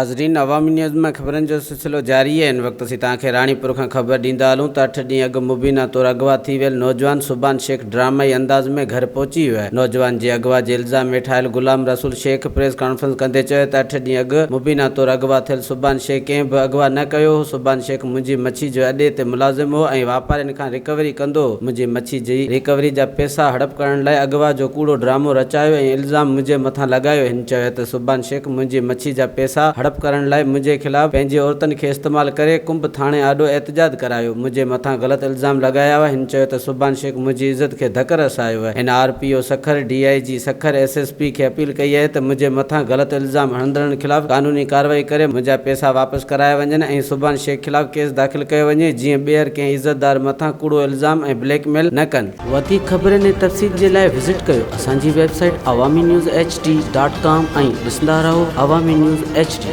ناظرين عوامي نيوز مان خبرن جو سلسلو جاري آهي هن وقت اسين توهان کي راڻيپور کان خبر ڏيندا هلون ته اٺ ڏينهن اڳ مبينا طور اغوا ٿي ويل نوجوان سبحان شيخ ڊرامائي انداز ۾ گهر پهچي ويو آهي نوجوان جي اغوا جي الزام هيٺ آيل غلام رسول شيخ پريس ڪانفرنس ڪندي چيو ته اٺ ڏينهن اڳ مبينا طور اغوا ٿيل سبحان شيخ ڪنهن به اغوا نه ڪيو هو سبحان شيخ منهنجي مڇي جي اڏي تي ملازم هو ۽ واپارين کان رڪوري ڪندو هو منهنجي مڇي جي رڪوري جا پئسا هڙپ ڪرڻ لاء اغوا جو ڪوڙو ڊرامو رچايو ۽ الزام منهنجي مٿان لڳايو هن چيو ته سبحان شيخ منهنجي مڇي جا پئسا هڙپ ڪرڻ لاء منهنجي خلاف پنهنجي عورتن کي استعمال ڪري ڪنب ٿاڻي آڏو احتجاج ڪرايو، منهنجي مٿان غلط الزام لڳايا ويا، هن چيو ته سبحان شيخ منهنجي عزت کي ڌڪ رسايو آهي، هن R P O Sukkur, D I G Sukkur, S S P کي اپيل ڪئي آهي ته منهنجي مٿان غلط الزام هڻندڙن خلاف قانوني ڪارروائي ڪري منهنجا پئسا واپس ڪرايا وڃن ۽ سبحان شيخ خلاف ڪيس داخل ڪيو وڃي جيئن ٻيهر ڪنهن عزتدار مٿان ڪوڙو الزام ۽ بليڪ ميل نه ڪن. وڌيڪ خبرن ۽ تفصيل جي لاء وزٽ ڪيو اسان جي website Awami news H D dot com ۽ ڏسندا رهو عوامي نيوز ايڇ ڊي.